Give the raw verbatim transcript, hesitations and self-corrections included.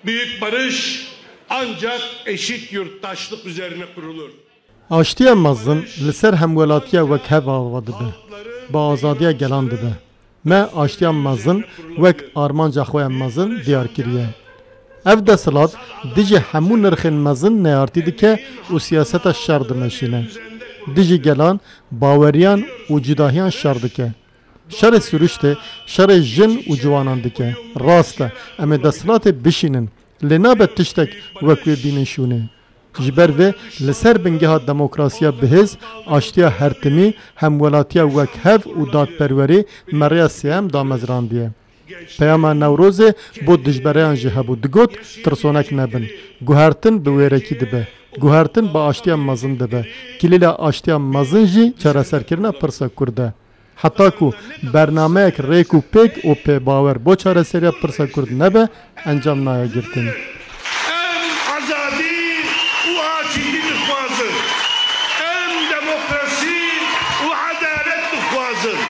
Büyük barış ancak eşit yurttaşlık üzerine kurulur. Aştiya mezin li ser hemwelatiya wekhev ava dibe, bi azadiya gelan dibe. Me aştiya mezin wek armanca xwe ya mezin diyar kiriye. Ev desthilat dijî hemû nirxên mezin neyartî dike û siyaseta şer dimeşîne. Dijî gelan, baweriyan û cudahiyan şer dike. Şerê siruştê şerê jin û ciwanan dike. Rast e, em ê desthilatê bişînin, lê nabe tiştek wek wê bînin şûnê. Ji ber vê li ser bingeha demokrasiya bihêz, aştiya hertimî, hemwelatiya wekhev û dadperwerî me rêya sêyem damezrandiye. Peyama Newrozê bo dijbereyan jî hebû, digot, tirsonek nebin. Guhertin bi wêrekî dibe. Guhertin bi aştiya mezin dibe. Kilîla aştiya mezin jî çareserkirina pirsa Kurd e. Heta ku bernameyek rêk û pêk û pêbawer bo çareseriya pirsa Kurd nebe, encam nayê girtin. En azadi